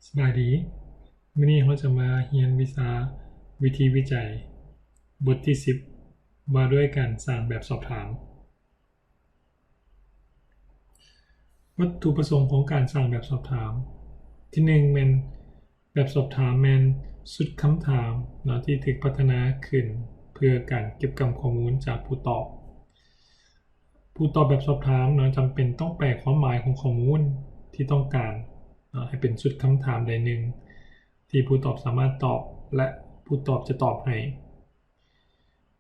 ສະບາຍດີ, ມື້ນີ້ເຮົາຈະມາຮຽນວິຊາວິທີວິໄຈ ບົດທີສິບ ວ່າດ້ວຍການສ້າງແບບສອບຖາມ. ວັດຖຸປະສົງຂອງການສ້າງແບບສອບຖາມ. ທີໜຶ່ງແມ່ນ ແບບສອບຖາມແມ່ນຊຸດຄຳຖາມເນາະ ທີ່ຖືກພັດທະນາຂຶ້ນເພື່ອການເກັບກຳຂໍ້ມູນຈາກຜູ້ຕອບ. ຜູ້ຕອບແບບສອບຖາມເນາະ ຈຳເປັນຕ້ອງແປຄວາມໝາຍຂອງຂໍ້ມູນທີ່ຕ້ອງການເນາະ ໃຫ້ເປັນຊຸດຄຳຖາມໃດໜຶ່ງ ທີ່ຜູ້ຕອບສາມາດຕອບ ແລະ ຜູ້ຕອບຈະຕອບໃຫ້.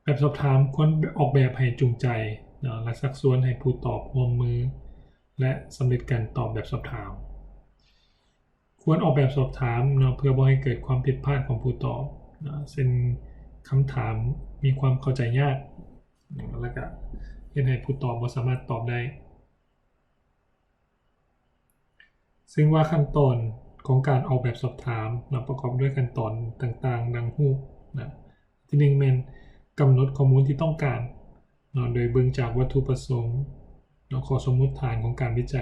ແບບສອບຖາມຄວນອອກແບບໃຫ້ຈູງໃຈເນາະ ແລະ ຊັກຊວນໃຫ້ຜູ້ຕອບຮ່ວມມື ແລະ ສຳເລັດການຕອບແບບສອບຖາມ. ຄວນອອກແບບສອບຖາມເນາະ ເພື່ອບໍ່ໃຫ້ເກີດຄວາມຜິດພາດຂອງຜູ້ຕອບເນາະ ເຊັ່ນ ຄຳຖາມມີຄວາມເຂົ້າໃຈຍາກ ແລ້ວກະເຮັດໃຫ້ຜູ້ຕອບບໍ່ສາມາດຕອບໄດ້. ເຊິ່ງວ່າຂັ້ນຕອນຂອງການອອກແບບສອບຖາມເນາະ ປະກອບດ້ວຍຂັ້ນຕອນຕ່າງໆ ດັ່ງຮູບເນາະ. ທີໜຶ່ງແມ່ນກຳນົດຂໍ້ມູນທີ່ຕ້ອງການເນາະ ໂດຍເບິ່ງຈາກວັດຖຸປະສົງເນາະ ຂໍ້ສົມມຸດຖານຂອງການວິໄຈ.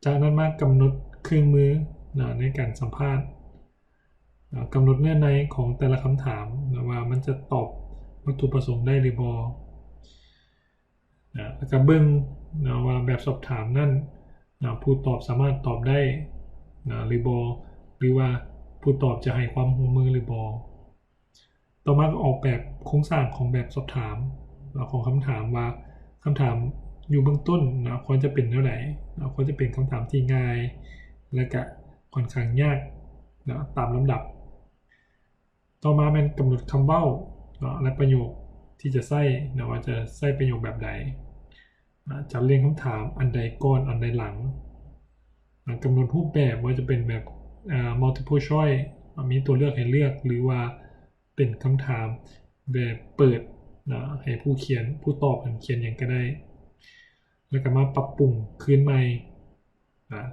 ຈາກນັ້ນມາກຳນົດເຄື່ອງມືເນາະ ໃນການສຳພາດເນາະ, ກຳນົດເນື້ອໃນຂອງແຕ່ລະຄຳຖາມເນາະ ວ່າມັນຈະຕອບວັດຖຸປະສົງໄດ້ຫຼືບໍ່. ນະ ແລ້ວກະເບິ່ງນະວ່າແບບສອບຖາມນັ້ນນະ ຜູ້ຕອບສາມາດຕອບໄດ້ນະ ຫຼືບໍ່ ຫຼືວ່າຜູ້ຕອບຈະໃຫ້ຄວາມຮ່ວມມືຫຼືບໍ່. ຕໍ່ມາກໍອອກແບບໂຄງສ້າງຂອງແບບສອບຖາມນະ ຂອງຄຳຖາມ ວ່າຄຳຖາມຢູ່ເບື້ອງຕົ້ນນະ ຄວນຈະເປັນແນວໃດນະ, ຄວນຈະເປັນຄຳຖາມທີ່ງ່າຍ ແລະກະຂ້ອນຂ້າງຍາກນະ ຕາມລຳດັບ. ຕໍ່ມາແມ່ນກຳນົດຄຳເວົ້າເນາະ ແລະ ປະໂຫຍກທີ່ຈະໃຊ້ເນາະ ວ່າຈະໃຊ້ປະໂຫຍກແບບໃດ. ອາ ຈັດລຽງຄຳຖາມ ອັນໃດກ່ອນ ອັນໃດຫຼັງ. ອາ ກຳນົດຮູບແບບ ວ່າຈະເປັນແບບ ອາ multiple choice ອາ ມີຕົວເລືອກໃຫ້ເລືອກ ຫຼືວ່າເປັນຄຳຖາມແບບເປີດນະ ໃຫ້ຜູ້ຂຽນ ຜູ້ຕອບຫັ້ນຂຽນຫຍັງກໍໄດ້ ແລ້ວກໍມາປັບປຸງຄືນໃໝ່. ນະ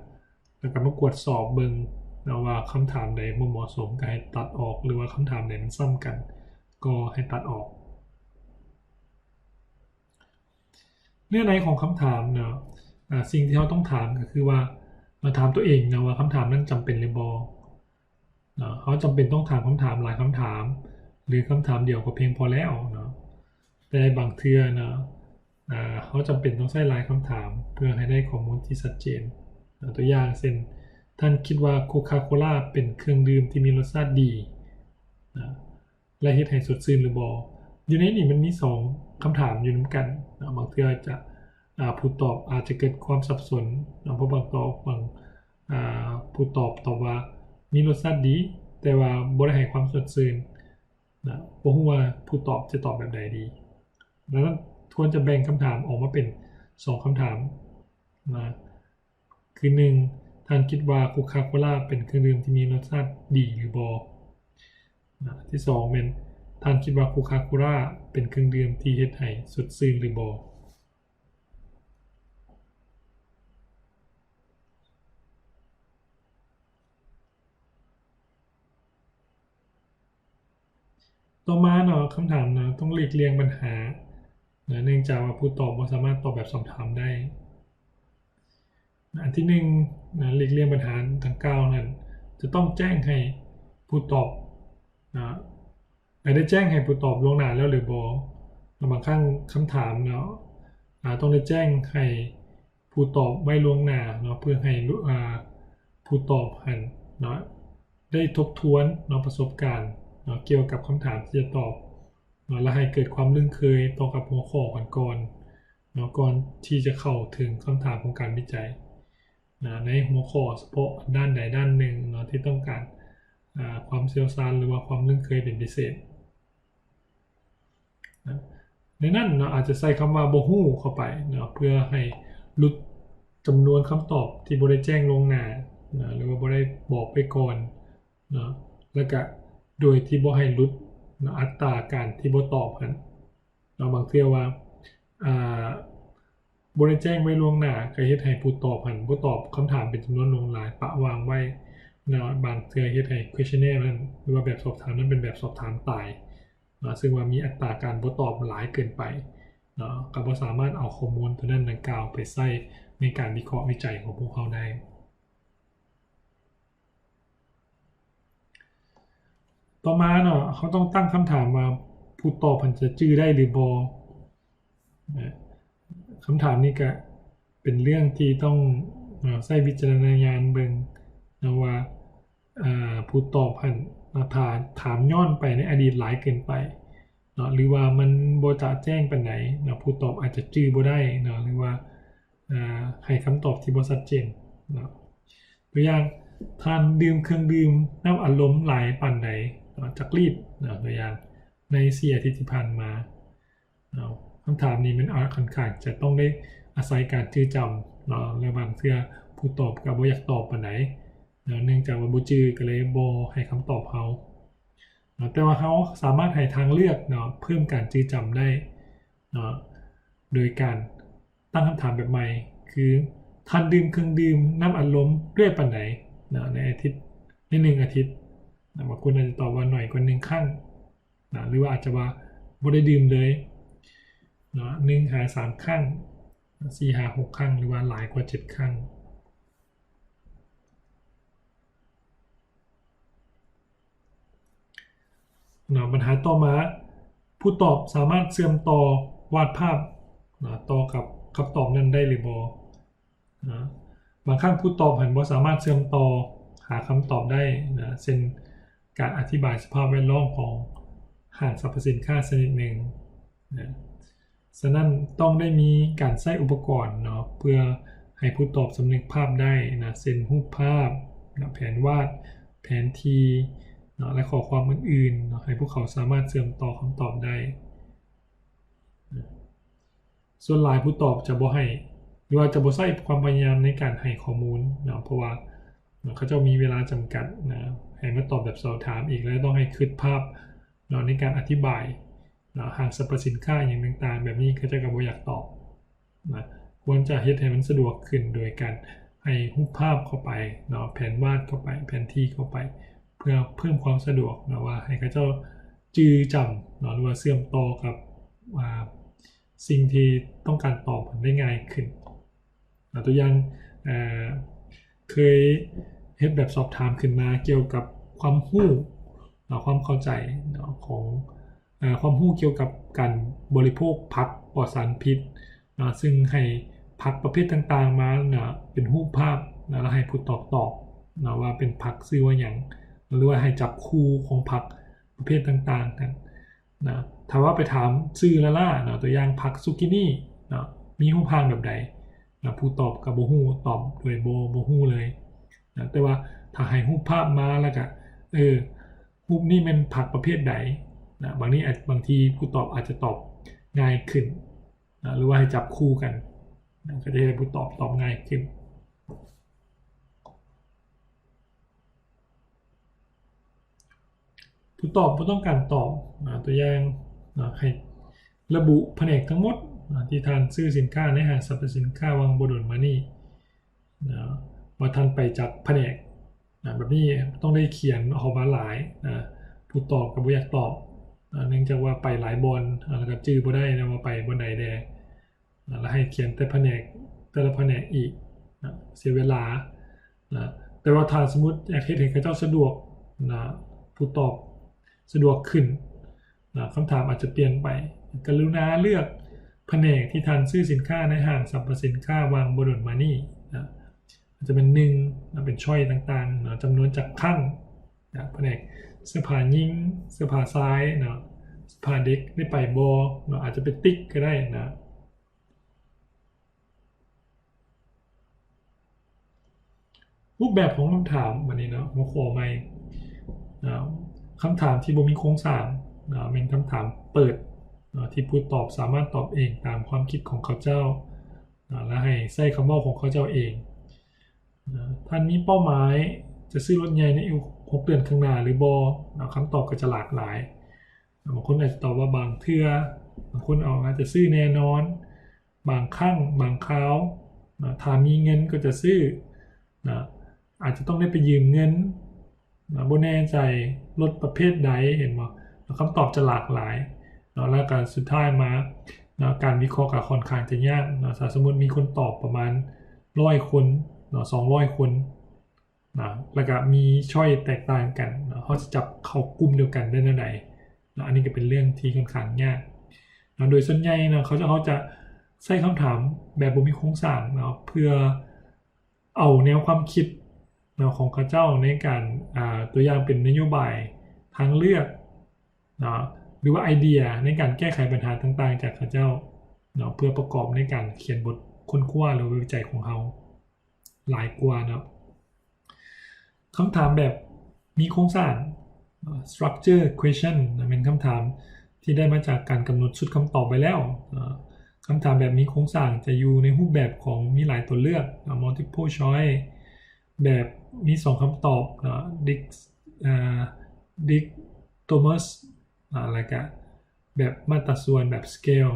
ແລ້ວກໍມາກວດສອບເບິ່ງນະວ່າຄຳຖາມໃດບໍ່ເໝາະສົມກໍໃຫ້ຕັດອອກ ຫຼືວ່າຄຳຖາມໃດມັນຊ້ຳກັນກໍໃຫ້ຕັດອອກ. ເນື້ອໃນຂອງຄຳຖາມເນາະ ອາ ສິ່ງທີ່ເຮົາຕ້ອງຖາມກໍຄືວ່າ ມາຖາມຕົວເອງນະວ່າຄຳຖາມນັ້ນຈຳເປັນຫຼືບໍ່. ເນາະ ເຮົາຈຳເປັນຕ້ອງຖາມຄຳຖາມຫຼາຍຄຳຖາມ ຫຼື ຄຳຖາມດຽວກໍພຽງພໍແລ້ວເນາະ. ແຕ່ບາງເທື່ອເນາະ ອາ ເຮົາຈຳເປັນຕ້ອງໃຊ້ຫຼາຍຄຳຖາມ ເພື່ອໃຫ້ໄດ້ຂໍ້ມູນທີ່ຊັດເຈນ. ຕົວຢ່າງເຊັ່ນ ທ່ານຄິດວ່າໂຄຄາໂຄລາເປັນເຄື່ອງດື່ມທີ່ມີລົດຊາດດີນະ ແລະ ເຮັດໃຫ້ສົດຊື່ນຫຼືບໍ່? ຢູ່ໃນນີ້ມັນມີສອງຄຳຖາມຢູ່ນຳກັນເນາະ. ບາງເທື່ອຈະ ອາ ຜູ້ຕອບອາດຈະເກີດຄວາມສັບສົນເນາະ ເພາະບາງຕອບ ບາງ ອາ ຜູ້ຕອບຕອບວ່າມີລົດຊາດດີ ແຕ່ວ່າບໍ່ໄດ້ໃຫ້ຄວາມສົດຊື່ນນະ ບໍ່ຮູ້ວ່າຜູ້ຕອບຈະຕອບແບບໃດດີ. ດັ່ງນັ້ນຄວນຈະແບ່ງຄຳຖາມອອກມາເປັນສອງຄຳຖາມນະ ຄື ໜຶ່ງ ທ່ານຄິດວ່າໂຄຄາໂຄລາເປັນເຄື່ອງດື່ມທີ່ມີລົດຊາດດີຫຼືບໍ່? ນະ ທີສອງແມ່ນ ທ່ານຄິດວ່າໂຄຄາໂຄລາເປັນເຄື່ອງດື່ມທີ່ເຮັດໃຫ້ສົດຊື່ນຫຼືບໍ່? ຕໍ່ມາເນາະ ຄຳຖາມເນາະ ຕ້ອງຫຼີກລ່ຽງບັນຫາເນາະ ເນື່ອງຈາກວ່າຜູ້ຕອບບໍ່ສາມາດຕອບແບບສອບຖາມໄດ້. ອັນທີໜຶ່ງນະ ຫຼີກລ່ຽງບັນຫາດັ່ງກ່າວນັ້ນ ຈະຕ້ອງແຈ້ງໃຫ້ຜູ້ຕອບນະ ໃຫ້ໄດ້ແຈ້ງໃຫ້ຜູ້ຕອບລ່ວງໜ້າແລ້ວຫຼືບໍ່. ບາງຄັ້ງຄຳຖາມເນາະ ອາ ຕ້ອງໄດ້ແຈ້ງໃຫ້ຜູ້ຕອບໄວ້ລ່ວງໜ້າເນາະ ເພື່ອໃຫ້ ອາ ຜູ້ຕອບຫັ້ນເນາະ ໄດ້ທົບທວນເນາະ ປະສົບການເນາະ ກ່ຽວກັບຄຳຖາມທີ່ຈະຕອບເນາະ ແລະ ໃຫ້ເກີດຄວາມລຶ້ງເຄີຍຕໍ່ກັບຫົວຂໍ້ກ່ອນໆເນາະ ກ່ອນທີ່ຈະເຂົ້າເຖິງຄຳຖາມຂອງການວິໄຈນະ ໃນຫົວຂໍ້ສະເພາະດ້ານໃດດ້ານໜຶ່ງເນາະ ທີ່ຕ້ອງການ ອາ ຄວາມຊ່ຽວຊານ ຫຼືວ່າຄວາມລຶ້ງເຄີຍເປັນພິເສດ. ໃນນັ້ນເນາະ ອາດຈະໃສ່ຄຳວ່າບໍ່ຮູ້ເຂົ້າໄປເນາະ ເພື່ອໃຫ້ຫຼຸດຈຳນວນຄຳຕອບທີ່ບໍ່ໄດ້ແຈ້ງລ່ວງໜ້າເນາະ ຫຼືວ່າບໍ່ໄດ້ບອກໄປກ່ອນເນາະ ແລ້ວກະໂດຍທີ່ບໍ່ໃຫ້ຫຼຸດເນາະ ອັດຕາການທີ່ບໍ່ຕອບຫັ້ນເນາະ. ບາງເທື່ອວ່າ ອາ ບໍ່ໄດ້ແຈ້ງໄວ້ລ່ວງໜ້າ ກໍເຮັດໃຫ້ຜູ້ຕອບຫັ້ນບໍ່ຕອບຄຳຖາມເປັນຈຳນວນຫຼວງຫຼາຍ ປະຫວ່າງໄວ້ເນາະ. ບາງເທື່ອເຮັດໃຫ້ questionnaire ນັ້ນ ຫຼືວ່າແບບສອບຖາມນັ້ນເປັນແບບສອບຖາມຕາຍເນາະ ເຊິ່ງວ່າມີອັດຕາການບໍ່ຕອບຫຼາຍເກີນໄປເນາະ ກໍບໍ່ສາມາດເອົາຂໍ້ມູນຕົວນັ້ນດັ່ງກ່າວໄປໃຊ້ໃນການວິເຄາະວິໄຈຂອງພວກເຮົາໄດ້. ຕໍ່ມາເນາະ ເຮົາຕ້ອງຕັ້ງຄຳຖາມວ່າ ຜູ້ຕອບຫັ້ນຈະຈື່ໄດ້ຫຼືບໍ່? ເອີ ຄຳຖາມນີ້ກະເປັນເລື່ອງທີ່ຕ້ອງ ເອີ ໃຊ້ວິຈາລະນະຍານເບິ່ງເນາະວ່າ ເອີ ຜູ້ຕອບຫັ້ນ ເນາະ ຖ້າຖາມຍ້ອນໄປໃນອະດີດຫຼາຍເກີນໄປເນາະ ຫຼືວ່າມັນບໍ່ຈະແຈ້ງປານໃດເນາະ ຜູ້ຕອບອາດຈະຈື່ບໍ່ໄດ້ເນາະ ຫຼືວ່າ ເອີ ໃຫ້ຄຳຕອບທີ່ບໍ່ຊັດເຈນເນາະ. ຕົວຢ່າງ ທ່ານດື່ມເຄື່ອງດື່ມນ້ຳອັດລົມຫຼາຍປານໃດເນາະ ຈັກລີດເນາະ ຕົວຢ່າງ ໃນສີ່ອາທິດທີ່ຜ່ານມາເນາະ. ຄຳຖາມນີ້ແມ່ນ ອາ ຂ້ອນຂ້າງຈະຕ້ອງໄດ້ອາໄສການຈື່ຈຳເນາະ ແລະ ບາງເທື່ອຜູ້ຕອບກໍບໍ່ຢາກຕອບປານໃດເນາະ ເນື່ອງຈາກວ່າບໍ່ຈື່ ກໍເລີຍບໍ່ໃຫ້ຄຳຕອບເຮົາເນາະ. ແຕ່ວ່າເຮົາສາມາດໃຫ້ທາງເລືອກເນາະ ເພີ່ມການຈື່ຈຳໄດ້ເນາະ ໂດຍການຕັ້ງຄຳຖາມແບບໃໝ່ ຄື ທ່ານດື່ມເຄື່ອງດື່ມນ້ຳອັດລົມເລື້ອຍປານໃດເນາະ ໃນອາທິດ ໃນໜຶ່ງອາທິດເນາະ. ບາງຄົນອາດຈະຕອບວ່າໜ້ອຍກວ່າໜຶ່ງຄັ້ງເນາະ ຫຼືວ່າອາດຈະວ່າບໍ່ໄດ້ດື່ມເລີຍເນາະ ໜຶ່ງຫາສາມຄັ້ງ ສີ່ຫາຫົກຄັ້ງ ຫຼືວ່າຫຼາຍກວ່າເຈັດຄັ້ງ. ເນາະ ບັນຫາຕໍ່ມາ ຜູ້ຕອບສາມາດເຊື່ອມຕໍ່ວາດພາບເນາະ ຕໍ່ກັບຄຳຕອບນັ້ນໄດ້ຫຼືບໍ່ເນາະ. ບາງຄັ້ງຜູ້ຕອບຫັ້ນບໍ່ສາມາດເຊື່ອມຕໍ່ຫາຄຳຕອບໄດ້ເນາະ ເຊັ່ນ ການອະທິບາຍສະພາບແວດລ້ອມຂອງຫ້າງສັບພະສິນຄ້າຊະນິດໜຶ່ງເນາະ. ສະນັ້ນຕ້ອງໄດ້ມີການໃຊ້ອຸປະກອນເນາະ ເພື່ອໃຫ້ຜູ້ຕອບສຳນຶກພາບໄດ້ນະ ເຊັ່ນ ຮູບພາບນະ ແຜນວາດ ແຜນທີ່ເນາະ ແລະ ຂໍ້ຄວາມອື່ນໆເນາະ ໃຫ້ພວກເຂົາສາມາດເຊື່ອມຕໍ່ຄຳຕອບໄດ້. ສ່ວນຫຼາຍຜູ້ຕອບຈະບໍ່ໃຫ້ ຫຼືວ່າຈະບໍ່ໃຊ້ຄວາມພະຍາຍາມໃນການໃຫ້ຂໍ້ມູນເນາະ ເພາະວ່າເຂົາເຈົ້າມີເວລາຈຳກັດນະ ໃຫ້ມາຕອບແບບສອບຖາມອີກ ແລະ ຕ້ອງໃຫ້ຄິດພາບເນາະ ໃນການອະທິບາຍ ເນາະ ຫ້າງສັບພະສິນຄ້າຫຍັງຕ່າງໆ ແບບນີ້ເຂົາເຈົ້າກໍບໍ່ຢາກຕອບນະ. ຄວນຈະເຮັດໃຫ້ມັນສະດວກຂຶ້ນໂດຍການໃຫ້ຮູບພາບເຂົ້າໄປເນາະ ແຜນວາດເຂົ້າໄປ ແຜນທີ່ເຂົ້າໄປ ເພື່ອເພີ່ມຄວາມສະດວກເນາະ ວ່າໃຫ້ເຂົາເຈົ້າຈື່ຈຳເນາະ ຫຼືວ່າເຊື່ອມຕໍ່ກັບ ອ່າ ສິ່ງທີ່ຕ້ອງການຕອບໄດ້ງ່າຍຂຶ້ນ. ຕົວຢ່າງ ເອີ ເຄີຍເຮັດແບບສອບຖາມຂຶ້ນມາກ່ຽວກັບຄວາມຮູ້ເນາະ ຄວາມເຂົ້າໃຈເນາະ ຂອງ ເອີ ຄວາມຮູ້ກ່ຽວກັບການບໍລິໂພກຜັກປອດສານພິດເນາະ ຊຶ່ງໃຫ້ຜັກປະເພດຕ່າງໆມາເນາະ ເປັນຮູບພາບເນາະ ແລ້ວໃຫ້ຜູ້ຕອບຕອບເນາະ ວ່າເປັນຜັກຊື່ວ່າຫຍັງ ຫຼືວ່າໃຫ້ຈັບຄູ່ຂອງຜັກປະເພດຕ່າງໆນັ້ນ ນະ. ຖ້າວ່າໄປຖາມຊື່ລ້າໆເນາະ ຕົວຢ່າງ ຜັກຊູກິນີເນາະ ມີຮູບຮ່າງແບບໃດນະ ຜູ້ຕອບກໍບໍ່ຮູ້ ຕອບໂດຍບໍ່ ບໍ່ຮູ້ເລີຍນະ. ແຕ່ວ່າຖ້າໃຫ້ຮູບພາບມາ ແລ້ວກະ ເອີ ຮູບນີ້ແມ່ນຜັກປະເພດໃດນະ ບາງທີ ອາດ ບາງທີຜູ້ຕອບອາດຈະຕອບງ່າຍຂຶ້ນນະ ຫຼືວ່າໃຫ້ຈັບຄູ່ກັນນະ ກໍຈະເຮັດໃຫ້ຜູ້ຕອບຕອບງ່າຍຂຶ້ນ. ຜູ້ຕອບບໍ່ຕ້ອງການຕອບນະ ຕົວຢ່າງນະ ໃຫ້ລະບຸພະແນກທັງໝົດນະ ທີ່ທ່ານຊື້ສິນຄ້າໃນຫ້າງສັບພະສິນຄ້າຫວ່າງບໍ່ດົນມານີ້ນະ ວ່າທ່ານໄປຈັກພະແນກນະ ແບບນີ້ຕ້ອງໄດ້ຂຽນອອກມາຫຼາຍນະ ຜູ້ຕອບກໍບໍ່ຢາກຕອບນະ ເນື່ອງຈາກວ່າໄປຫຼາຍບ່ອນນະ ແລ້ວກໍຈື່ບໍ່ໄດ້ນະ ວ່າໄປບ່ອນໃດແດ່. ນະ ແລ້ວໃຫ້ຂຽນແຕ່ພະແນກ ແຕ່ລະພະແນກອີກນະ ເສຍເວລານະ. ແຕ່ວ່າຖ້າສົມມຸດຢາກເຮັດໃຫ້ເຂົາເຈົ້າສະດວກນະ ຜູ້ຕອບສະດວກຂຶ້ນນະ ຄຳຖາມອາດຈະປ່ຽນໄປ ກະລຸນາເລືອກພະແນກທີ່ທ່ານຊື້ສິນຄ້າໃນຫ້າງສັບພະສິນຄ້າຫວ່າງບໍ່ດົນມານີ້ນະ ອາດຈະເປັນ ໜຶ່ງນະ ເປັນຊ້ອຍຕ່າງໆນະ ຈຳນວນຈັກຄັ້ງນະ ພະແນກເສື້ອຜ້າຍິງ ເສື້ອຜ້າຊາຍເນາະ ເສື້ອຜ້າເດັກ ໄດ້ໄປບໍ່ເນາະ ອາດຈະໄປຕິກກໍໄດ້ນະ. ຮູບແບບຂອງຄຳຖາມ ບັດນີ້ເນາະ ຫົວຂໍ້ໃໝ່ນະ ຄຳຖາມທີ່ບໍ່ມີໂຄງສ້າງນະ ແມ່ນຄຳຖາມເປີດນະ ທີ່ຜູ້ຕອບສາມາດຕອບເອງຕາມຄວາມຄິດຂອງເຂົາເຈົ້ານະ ແລະ ໃຫ້ໃຊ້ຄຳເວົ້າຂອງເຂົາເຈົ້າເອງນະ. ທ່ານມີເປົ້າໝາຍຈະຊື້ລົດໃຫຍ່ໃນອີກຫົກເດືອນຂ້າງໜ້າຫຼືບໍ່ນະ? ຄຳຕອບກໍຈະຫຼາກຫຼາຍ. ບາງຄົນອາດຈະຕອບວ່າບາງເທື່ອ, ບາງຄົນອາດຈະຊື້ແນ່ນອນ, ບາງຄັ້ງ, ບາງຄາວນະ, ຖ້າມີເງິນກໍຈະຊື້ນະ, ອາດຈະຕ້ອງໄດ້ໄປຢືມເງິນນະ, ບໍ່ແນ່ໃຈ, ລົດປະເພດໃດ, ເຫັນບໍ່? ຄຳຕອບຈະຫຼາກຫຼາຍເນາະ, ແລ້ວກໍສຸດທ້າຍມາເນາະ, ການວິເຄາະກໍຄ່ອນຂ້າງຈະຍາກເນາະ, ຖ້າສົມມຸດມີຄົນຕອບປະມານຮ້ອຍຄົນເນາະ, ສອງຮ້ອຍຄົນ ນະ ແລ້ວກະມີຊ້ອຍແຕກຕ່າງກັນເນາະ, ເຮົາຈະຈັບເຂົ້າກຸ່ມດຽວກັນໄດ້ແນວໃດເນາະ. ອັນນີ້ກໍເປັນເລື່ອງທີ່ຂ້ອນຂ້າງຍາກເນາະ. ໂດຍສ່ວນໃຫຍ່ເນາະ ເຂົາເຈົ້າ ເຂົາຈະໃຊ້ຄຳຖາມແບບບໍ່ມີໂຄງສ້າງເນາະ ເພື່ອເອົາແນວຄວາມຄິດເນາະ ຂອງເຂົາເຈົ້າໃນການ ອາ ຕົວຢ່າງເປັນນະໂຍບາຍທາງເລືອກເນາະ ຫຼືວ່າໄອເດຍໃນການແກ້ໄຂບັນຫາຕ່າງໆຈາກເຂົາເຈົ້າເນາະ ເພື່ອປະກອບໃນການຂຽນບົດຄົ້ນຄວ້າ ຫຼືວ່າວິໄຈຂອງເຮົາຫຼາຍກວ່າເນາະ. ຄຳຖາມແບບມີໂຄງສ້າງ ເອີ structure question ນະ ແມ່ນຄຳຖາມທີ່ໄດ້ມາຈາກການກຳນົດຊຸດຄຳຕອບໄວ້ແລ້ວ. ເອີ ຄຳຖາມແບບມີໂຄງສ້າງຈະຢູ່ໃນຮູບແບບຂອງມີຫຼາຍຕົວເລືອກ ເນາະ multiple choice ແບບມີສອງຄຳຕອບເນາະ dic ເອີ dichotomous ອາ ແລ້ວກະແບບມາດຕາສ່ວນ ແບບ scale.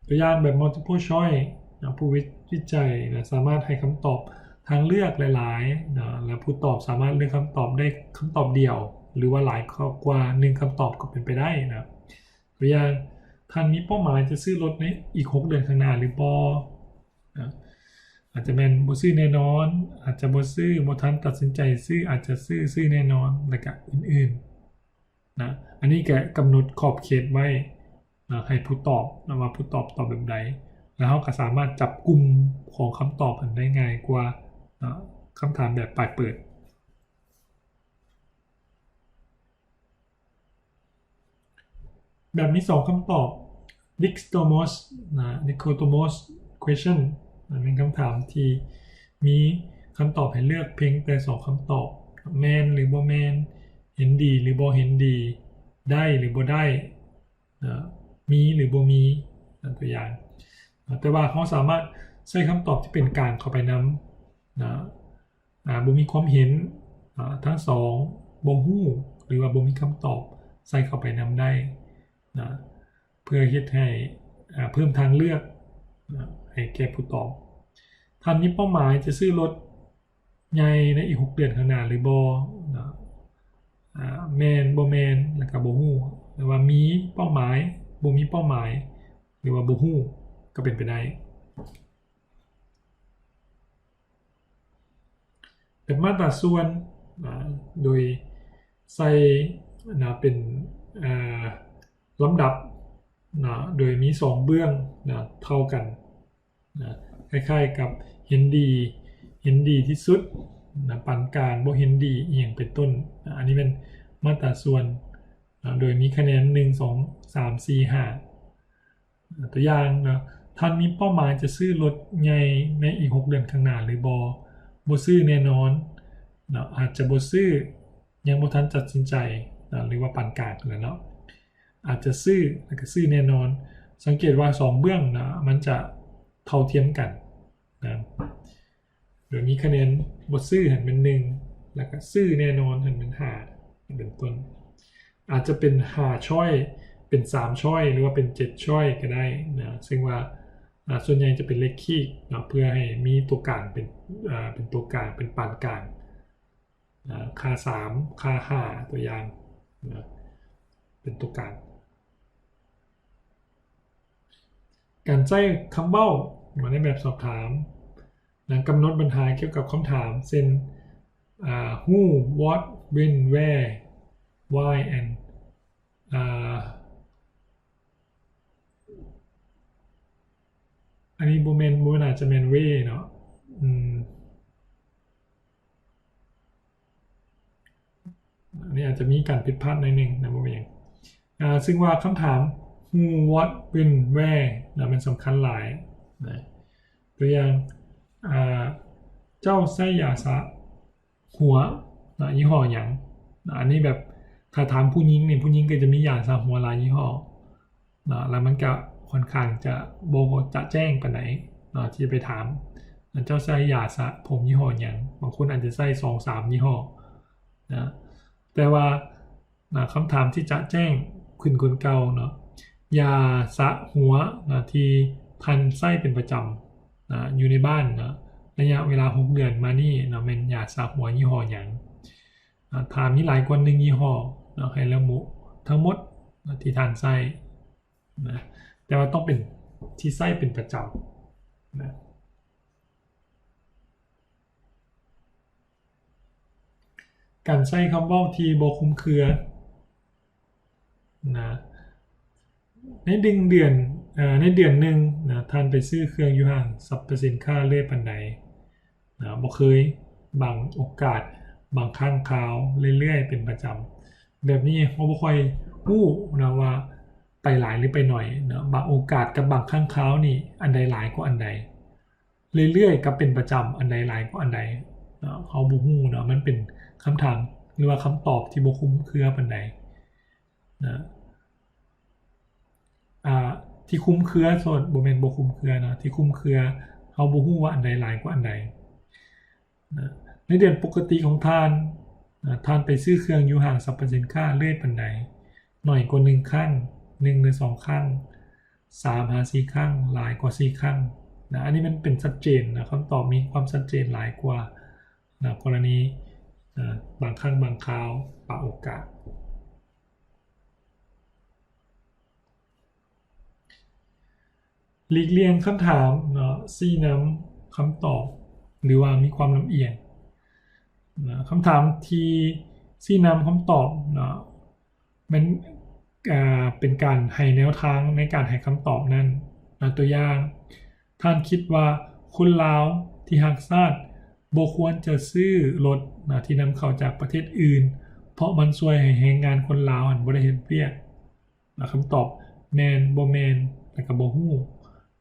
ຕົວຢ່າງແບບ multiple choice ນະ ຜູ້ວິ ວິໄຈນະ ສາມາດໃຫ້ຄຳຕອບທາງເລືອກຫຼາຍໆນະ ແລະ ຜູ້ຕອບສາມາດເລືອກຄຳຕອບໄດ້ຄຳຕອບດຽວ ຫຼືວ່າຫຼາຍກວ່າໜຶ່ງຄຳຕອບກໍເປັນໄປໄດ້ນະ. ຕົວຢ່າງ, ທ່ານມີເປົ້າໝາຍຈະຊື້ລົດໃນອີກຫົກເດືອນຂ້າງໜ້າຫຼືບໍ່? ນະ ອາດຈະແມ່ນບໍ່ຊື້ແນ່ນອນ, ອາດຈະບໍ່ຊື້, ບໍ່ທັນຕັດສິນໃຈຊື້, ອາດຈະຊື້, ຊື້ແນ່ນອນ ແລະ ກະອື່ນໆ. ນະ ອັນນີ້ກະກຳນົດຂອບເຂດໄວ້ນະ ໃຫ້ຜູ້ຕອບນະ ວ່າຜູ້ຕອບຕອບແບບໃດ ແລ້ວເຮົາກະສາມາດຈັບກຸ່ມຂອງຄຳຕອບຫັ້ນໄດ້ງ່າຍກວ່ານະ ຄຳຖາມແບບປາຍເປີດ. ແບບມີສອງຄຳຕອບ dichotomous ນະ dichotomous question ນະ ແມ່ນຄຳຖາມທີ່ມີຄຳຕອບໃຫ້ເລືອກພຽງແຕ່ສອງຄຳຕອບ ແມ່ນຫຼືບໍ່ແມ່ນ, ເຫັນດີຫຼືບໍ່ເຫັນດີ, ໄດ້ຫຼືບໍ່ໄດ້ນະ ມີຫຼືບໍ່ມີນະ ຕົວຢ່າງ. ແຕ່ວ່າເຮົາສາມາດໃສ່ຄຳຕອບທີ່ເປັນກາງເຂົ້າໄປນຳນະ ອາ ບໍ່ມີຄວາມເຫັນ ອາ ທັງສອງ, ບໍ່ຮູ້ ຫຼືວ່າບໍ່ມີຄຳຕອບໃສ່ເຂົ້າໄປນຳໄດ້ນະ ເພື່ອເຮັດໃຫ້ ອາ ເພີ່ມທາງເລືອກນະ ໃຫ້ແກ່ຜູ້ຕອບ. ທ່ານມີເປົ້າໝາຍຈະຊື້ລົດໃຫຍ່ໃນອີກຫົກເດືອນຂ້າງໜ້າຫຼືບໍ່ນະ? ອາ ແມ່ນ, ບໍ່ແມ່ນ ແລ້ວກະບໍ່ຮູ້ ຫຼືວ່າມີເປົ້າໝາຍ, ບໍ່ມີເປົ້າໝາຍ ຫຼືວ່າບໍ່ຮູ້ ກໍເປັນໄປໄດ້. ແບບມາດຕາສ່ວນນະ ໂດຍໃສ່ນະ ເປັນ ເອີ ລຳດັບນະ ໂດຍມີສອງເບື້ອງນະ ເທົ່າກັນນະ ຄ້າຍໆກັບເຫັນດີ, ເຫັນດີທີ່ສຸດນະ, ປານກາງ, ບໍ່ເຫັນດີ ອີ່ຫຍັງເປັນຕົ້ນນະ. ອັນນີ້ແມ່ນມາດຕາສ່ວນນະ ໂດຍມີຄະແນນ ໜຶ່ງ ສອງ ສາມ ສີ່ ຫ້າ. ຕົວຢ່າງເນາະ, ທ່ານມີເປົ້າໝາຍຈະຊື້ລົດໃຫຍ່ໃນອີກຫົກເດືອນຂ້າງໜ້າຫຼືບໍ່? ບໍ່ຊື້ແນ່ນອນເນາະ, ອາດຈະບໍ່ຊື້, ຍັງບໍ່ທັນຕັດສິນໃຈເນາະ ຫຼືວ່າປານກາງຫັ້ນແຫຼະເນາະ. ອາດຈະຊື້ ແລ້ວກໍຊື້ແນ່ນອນ. ສັງເກດວ່າສອງເບື້ອງນະ ມັນຈະເທົ່າທຽມກັນນະ. ໂດຍມີຄະແນນບໍ່ຊື້ຫັ້ນແມ່ນໜຶ່ງ ແລ້ວກະຊື້ແນ່ນອນຫັ້ນແມ່ນຫ້າ ເປັນຕົ້ນ. ອາດຈະເປັນຫ້າຊ້ອຍ ເປັນສາມຊ້ອຍ ຫຼືວ່າເປັນເຈັດຊ້ອຍກໍໄດ້ນະ, ເຊິ່ງວ່າ ອາ ສ່ວນໃຫຍ່ຈະເປັນເລກຄີກເນາະ ເພື່ອໃຫ້ມີຕົວກາງເປັນ ອາ ເປັນຕົວກາງ ເປັນປານກາງ ອາ ຄ່າສາມ ຄ່າຫ້າ ຕົວຢ່າງນະ ເປັນຕົວກາງ. ການໃຊ້ຄຳເວົ້າໃນແບບສອບຖາມນະ ກຳນົດບັນຫາກ່ຽວກັບຄຳຖາມ ເຊັ່ນ ອາ who, what, when, where, why and ອາ ອັນນີ້ບໍ່ແມ່ນ, ບໍ່ໜ້າຈະແມ່ນ where ເນາະ. ອືມ ອັນນີ້ອາດຈະມີການຜິດພາດໜ້ອຍໜຶ່ງນະ, ບໍ່ເປັນຫຍັງ. ອາ ເຊິ່ງວ່າຄຳຖາມ who, what, when, where ນະ ແມ່ນສຳຄັນຫຼາຍນະ. ຕົວຢ່າງ ອາ ເຈົ້າໃຊ້ຢາສະຫົວນະ ຍີ່ຫໍ້ຫຍັງ? ນະ ອັນນີ້ແບບ ຖ້າຖາມຜູ້ຍິງນີ້ ຜູ້ຍິງກໍຈະມີຢາສະຫົວຫຼາຍຍີ່ຫໍ້ນະ ແລ້ວມັນກະຂ້ອນຂ້າງຈະບໍ່ຈະແຈ້ງປານໃດນະ ທີ່ຈະໄປຖາມ ເຈົ້າໃຊ້ຢາສະຜົມຍີ່ຫໍ້ຫຍັງ? ບາງຄົນອາດຈະໃຊ້ສອງສາມຍີ່ຫໍ້ນະ. ແຕ່ວ່ານະ ຄຳຖາມທີ່ຈະແຈ້ງຂຶ້ນກວ່າເກົ່າເນາະ, ຢາສະຫົວນະ ທີ່ທ່ານໃຊ້ເປັນປະຈຳນະ ຢູ່ໃນບ້ານນະ ໄລຍະເວລາຫົກເດືອນມານີ້ນະ ແມ່ນຢາສະຫົວຍີ່ຫໍ້ຫຍັງ? ນະ ຖ້າມີຫຼາຍກວ່າໜຶ່ງຍີ່ຫໍ້ນະ ໃຫ້ລະບຸທັງໝົດນະ ທີ່ທ່ານໃຊ້ນະ, ແຕ່ວ່າຕ້ອງເປັນທີ່ໃຊ້ເປັນປະຈຳນະ. ການໃຊ້ຄຳເວົ້າທີ່ບໍ່ຄຸມເຄືອນະ. ໃນໜຶ່ງເດືອນ ເອີ ໃນເດືອນໜຶ່ງນະ ທ່ານໄປຊື້ເຄື່ອງຢູ່ຫ້າງສັບພະສິນຄ້າເລື້ອຍປານໃດນະ? ບໍ່ເຄີຍ, ບາງໂອກາດ, ບາງຄັ້ງຄາວ, ເລື້ອຍໆ, ເປັນປະຈຳ. ແບບນີ້ເຮົາບໍ່ຄ່ອຍຮູ້ນະວ່າໄປຫຼາຍຫຼືໄປໜ້ອຍນະ. ບາງໂອກາດກັບບາງຄັ້ງຄາວນີ້ ອັນໃດຫຼາຍກວ່າອັນໃດ? ເລື້ອຍໆ ກັບເປັນປະຈຳ ອັນໃດຫຼາຍກວ່າອັນໃດເນາະ? ເຮົາບໍ່ຮູ້ເນາະ, ມັນເປັນຄຳຖາມ ຫຼືວ່າຄຳຕອບທີ່ບໍ່ຄຸມເຄືອປານໃດນະ. ອ່າ ທີ່ຄຸມເຄືອ ໂທດ ບໍ່ແມ່ນບໍ່ຄຸມເຄືອເນາະ, ທີ່ຄຸມເຄືອ ເຮົາບໍ່ຮູ້ວ່າອັນໃດຫຼາຍກວ່າອັນໃດນະ. ໃນເດືອນປົກກະຕິຂອງທ່ານນະ ທ່ານໄປຊື້ເຄື່ອງຢູ່ຫ້າງສັບພະສິນຄ້າເລື້ອຍປານໃດ? ໜ້ອຍກວ່າໜຶ່ງຄັ້ງ, ໜຶ່ງ ຫຼື ສອງຄັ້ງ, ສາມຫາສີ່ຄັ້ງ, ຫຼາຍກວ່າສີ່ຄັ້ງນະ. ອັນນີ້ມັນເປັນຊັດເຈນນະ, ຄຳຕອບມີຄວາມຊັດເຈນຫຼາຍກວ່ານະ, ກໍລະນີ ເອີ ບາງຄັ້ງບາງຄາວ, ບາງໂອກາດ. ຫຼີກລ່ຽງຄຳຖາມເນາະ, ຊີ້ນຳຄຳຕອບ ຫຼືວ່າມີຄວາມລຳອຽງນະ. ຄຳຖາມທີ່ຊີ້ນຳຄຳຕອບເນາະ ແມ່ນ ເປັນການໃຫ້ແນວທາງໃນການໃຫ້ຄຳຕອບນັ້ນນະ. ຕົວຢ່າງ, ທ່ານຄິດວ່າຄົນລາວທີ່ຮັກຊາດບໍ່ຄວນຈະຊື້ລົດນະ ທີ່ນຳເຂົ້າຈາກປະເທດອື່ນ ເພາະມັນຊ່ວຍໃຫ້ແຮງງານຄົນລາວຫັ້ນບໍ່ໄດ້ເຮັດວຽກນະ. ຄຳຕອບແມ່ນ, ບໍ່ແມ່ນ ແລະ ກໍບໍ່ຮູ້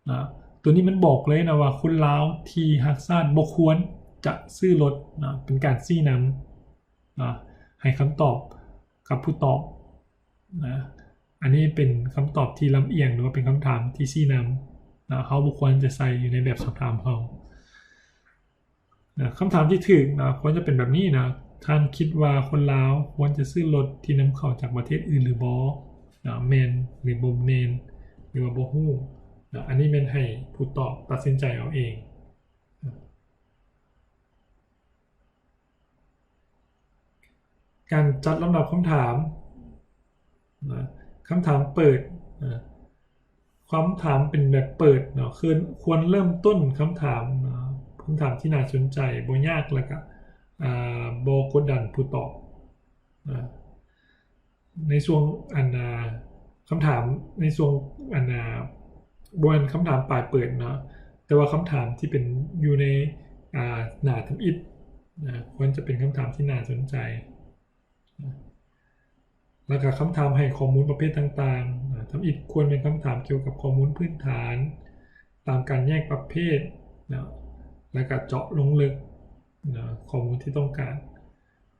ນະ. ຕົວນີ້ມັນບອກເລີຍນະວ່າ ຄົນລາວທີ່ຮັກຊາດບໍ່ຄວນຈະຊື້ລົດນະ, ເປັນການຊີ້ນຳນະ ໃຫ້ຄຳຕອບກັບຜູ້ຕອບນະ. ອັນນີ້ເປັນຄຳຕອບທີ່ລຳອຽງ ຫຼືວ່າເປັນຄຳຖາມທີ່ຊີ້ນຳນະ, ເຮົາບໍ່ຄວນຈະໃສ່ຢູ່ໃນແບບສອບຖາມເຮົານະ. ຄຳຖາມທີ່ຖືກນະ ຄວນຈະເປັນແບບນີ້ນະ, ທ່ານຄິດວ່າຄົນລາວຄວນຈະຊື້ລົດທີ່ນຳເຂົ້າຈາກປະເທດອື່ນຫຼືບໍ່ນະ? ແມ່ນ ຫຼື ບໍ່ແມ່ນ ຫຼືວ່າບໍ່ຮູ້ນະ? ອັນນີ້ແມ່ນໃຫ້ຜູ້ຕອບຕັດສິນໃຈເອົາເອງ. ການຈັດລຳດັບຄຳຖາມນະ, ຄຳຖາມເປີດນະ, ຄຳຖາມເປັນແບບເປີດເນາະ, ຄືຄວນເລີ່ມຕົ້ນຄຳຖາມເນາະ, ຄຳຖາມທີ່ໜ້າສົນໃຈ, ບໍ່ຍາກ ແລ້ວກະ ອ່າ ບໍ່ກົດດັນຜູ້ຕອບນະ. ໃນຊ່ວງອັນ ອ່າ ຄຳຖາມໃນຊ່ວງອັນ ອ່າ ບໍ່ແມ່ນຄຳຖາມປາຍເປີດເນາະ, ແຕ່ວ່າຄຳຖາມທີ່ເປັນຢູ່ໃນ ອ່າ ໜ້າທຳອິດນະ ຄວນຈະເປັນຄຳຖາມທີ່ໜ້າສົນໃຈນະ. ແລ້ວກໍຄຳຖາມໃຫ້ຂໍ້ມູນປະເພດຕ່າງໆນະ, ທຳອິດຄວນເປັນຄຳຖາມກ່ຽວກັບຂໍ້ມູນພື້ນຖານ ຕາມການແຍກປະເພດນະ, ແລ້ວກໍເຈາະລົງເລິກນະ ຂໍ້ມູນທີ່ຕ້ອງການ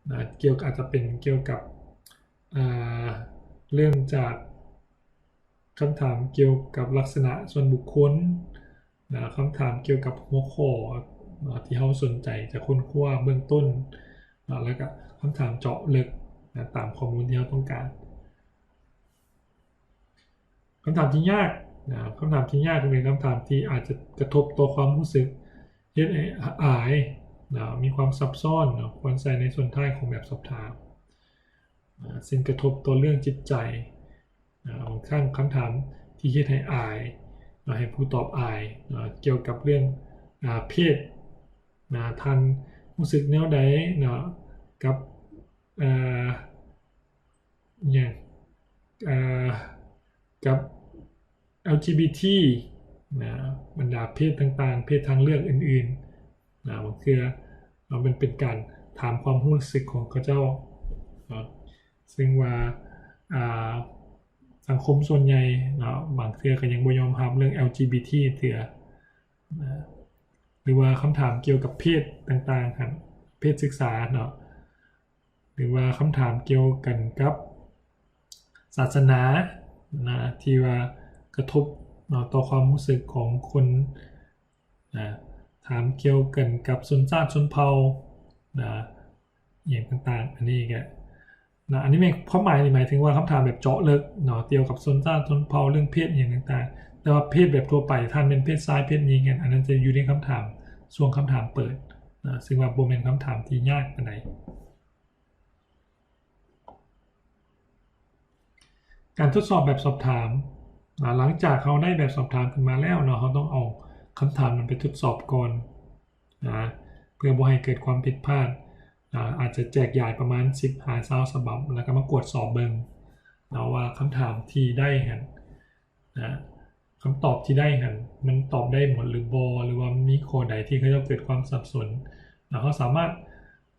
ນະ, ກ່ຽວ ອາດຈະເປັນກ່ຽວກັບ ອ່າ ເລີ່ມຈາກຄຳຖາມກ່ຽວກັບລັກສະນະສ່ວນບຸກຄົນນະ, ຄຳຖາມກ່ຽວກັບຫົວຂໍ້ນະ ທີ່ເຮົາສົນໃຈຈະຄົ້ນຄວ້າເບື້ອງຕົ້ນນະ, ແລ້ວກະຄຳຖາມເຈາະເລິກນະ ຕາມຂໍ້ມູນທີ່ເຮົາຕ້ອງການ. ຄຳຖາມທີ່ຍາກນະ, ຄຳຖາມທີ່ຍາກເປັນຄຳຖາມທີ່ອາດຈະກະທົບຕໍ່ຄວາມຮູ້ສຶກ, ເຮັດໃຫ້ອາຍນະ, ມີຄວາມຊັບຊ້ອນນະ, ຄວນໃສ່ໃນສ່ວນທ້າຍຂອງແບບສອບຖາມນະ, ເຊິ່ງກະທົບຕໍ່ເລື່ອງຈິດໃຈນະ. ບາງຄັ້ງຄຳຖາມທີ່ເຮັດໃຫ້ອາຍນະ, ໃຫ້ຜູ້ຕອບອາຍນະ, ກ່ຽວກັບເລື່ອງ ອາ ເພດນະ, ທ່ານຮູ້ສຶກແນວໃດນະ ກັບ ອາ ຫຍັງ ເອີ ກັບ ແອລຈີບີທີນະ, ບັນດາເພດຕ່າງໆ ເພດທາງເລືອກອື່ນໆນະ, ບາງເທື່ອເນາະ ມັນເປັນການຖາມຄວາມຮູ້ສຶກຂອງເຂົາເຈົ້າເນາະ, ເຊິ່ງວ່າ ອ່າ ສັງຄົມສ່ວນໃຫຍ່ເນາະ ບາງເທື່ອກໍຍັງບໍ່ຍອມຮັບເລື່ອງ ແອລຈີບີທີ ເທື່ອນະ, ຫຼືວ່າຄຳຖາມກ່ຽວກັບເພດຕ່າງໆ ເພດສຶກສາເນາະ. ຫຼືວ່າຄຳຖາມກ່ຽວກັນກັບສາສະໜານະ ທີ່ວ່າກະທົບເນາະ ຕໍ່ຄວາມຮູ້ສຶກຂອງຄົນນະ, ຖາມກ່ຽວກັນກັບຊົນຊາດຊົນເຜົ່ານະ ອີ່ຫຍັງຕ່າງໆ. ອັນນີ້ກະນະ ອັນນີ້ແມ່ນຄວາມໝາຍນີ້ໝາຍເຖິງວ່າຄຳຖາມແບບເຈາະເລິກເນາະ ກ່ຽວກັບຊົນຊາດຊົນເຜົ່າ ເລື່ອງເພດອີ່ຫຍັງຕ່າງໆ. ແຕ່ວ່າເພດແບບທົ່ວໄປ ທ່ານແມ່ນເພດຊາຍເພດຍິງ ອັນ ອັນນັ້ນຈະຢູ່ໃນຄຳຖາມ ຊ່ວງຄຳຖາມເປີດນະ, ເຊິ່ງວ່າບໍ່ແມ່ນຄຳຖາມທີ່ຍາກປານໃດ. ການທົດສອບແບບສອບຖາມນະ, ຫຼັງຈາກເຮົາໄດ້ແບບສອບຖາມຂຶ້ນມາແລ້ວເນາະ, ເຮົາຕ້ອງເອົາຄຳຖາມນັ້ນໄປທົດສອບກ່ອນນະ, ເພື່ອບໍ່ໃຫ້ເກີດຄວາມຜິດພາດ. ອາ ອາດຈະແຈກຢາຍປະມານສິບຫາຊາວສະບັບ ແລ້ວກໍມາກວດສອບເບິ່ງເນາະວ່າຄຳຖາມທີ່ໄດ້ຫັ້ນນະ ຄຳຕອບທີ່ໄດ້ຫັ້ນ ມັນຕອບໄດ້ໝົດຫຼືບໍ່ ຫຼືວ່າມີຂໍ້ໃດທີ່ເຂົາເຈົ້າເກີດຄວາມສັບສົນ. ແລ້ວເຮົາສາມາດ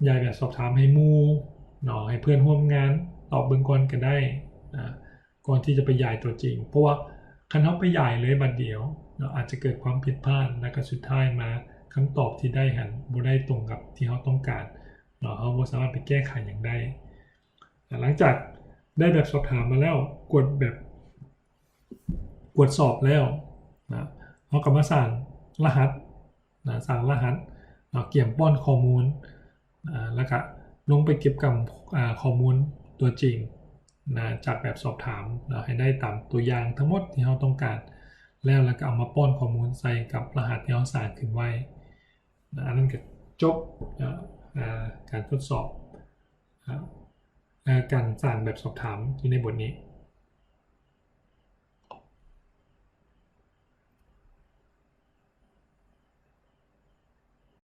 ຢາຍແບບສອບຖາມໃຫ້ໝູ່ເນາະ ໃຫ້ເພື່ອນຮ່ວມງານຕອບເບິ່ງກ່ອນກໍໄດ້ ອາ ກ່ອນທີ່ຈະໄປຢາຍຕົວຈິງ ເພາະວ່າຄັນເຮົາໄປຢາຍເລີຍບາດດຽວເນາະ ອາດຈະເກີດຄວາມຜິດພາດ ແລ້ວກໍສຸດທ້າຍມາຄຳຕອບທີ່ໄດ້ຫັ້ນບໍ່ໄດ້ຕົງກັບທີ່ເຮົາຕ້ອງການເນາະ ເຮົາບໍ່ສາມາດໄປແກ້ໄຂຫຍັງໄດ້. ຫຼັງຈາກໄດ້ແບບສອບຖາມມາແລ້ວ ກວດແບບ ກວດສອບແລ້ວນະ ເຮົາກໍມາສ້າງລະຫັດນະ ສ້າງລະຫັດເນາະ ກຽມປ້ອນຂໍ້ມູນ ອາ ແລ້ວກະລົງໄປເກັບກຳ ອາ ຂໍ້ມູນຕົວຈິງນະ ຈາກແບບສອບຖາມເນາະ ໃຫ້ໄດ້ຕາມຕົວຢ່າງທັງໝົດທີ່ເຮົາຕ້ອງການ ແລ້ວ ແລ້ວກະເອົາມາປ້ອນຂໍ້ມູນໃສ່ກັບລະຫັດທີ່ເຮົາສ້າງຂຶ້ນໄວ້ນະ. ອັນນັ້ນກະຈົບ ອາ ການທົດສອບ ອາ ການສ້າງແບບສອບຖາມຢູ່ໃນບົດນີ້.